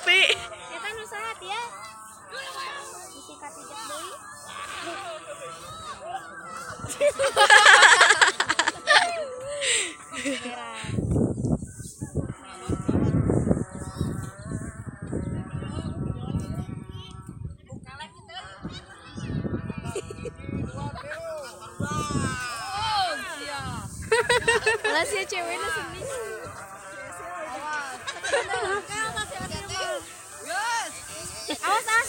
Ngopi. Eta nu saha ya? Bisi katijek deui. Merah. Lah si ceweknya sendiri. Awas, awas.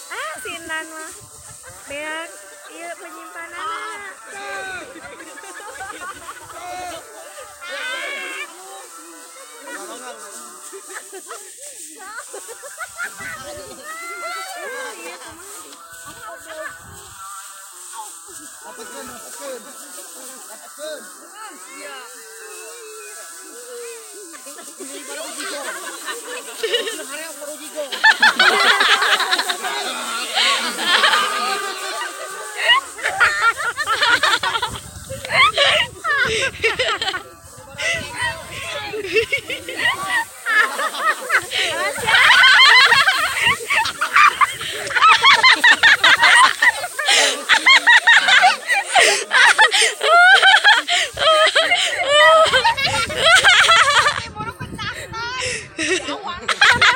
Ah, sinan mah. Beak, iya penyimpanan. Rapatkeun. Iya. Awas.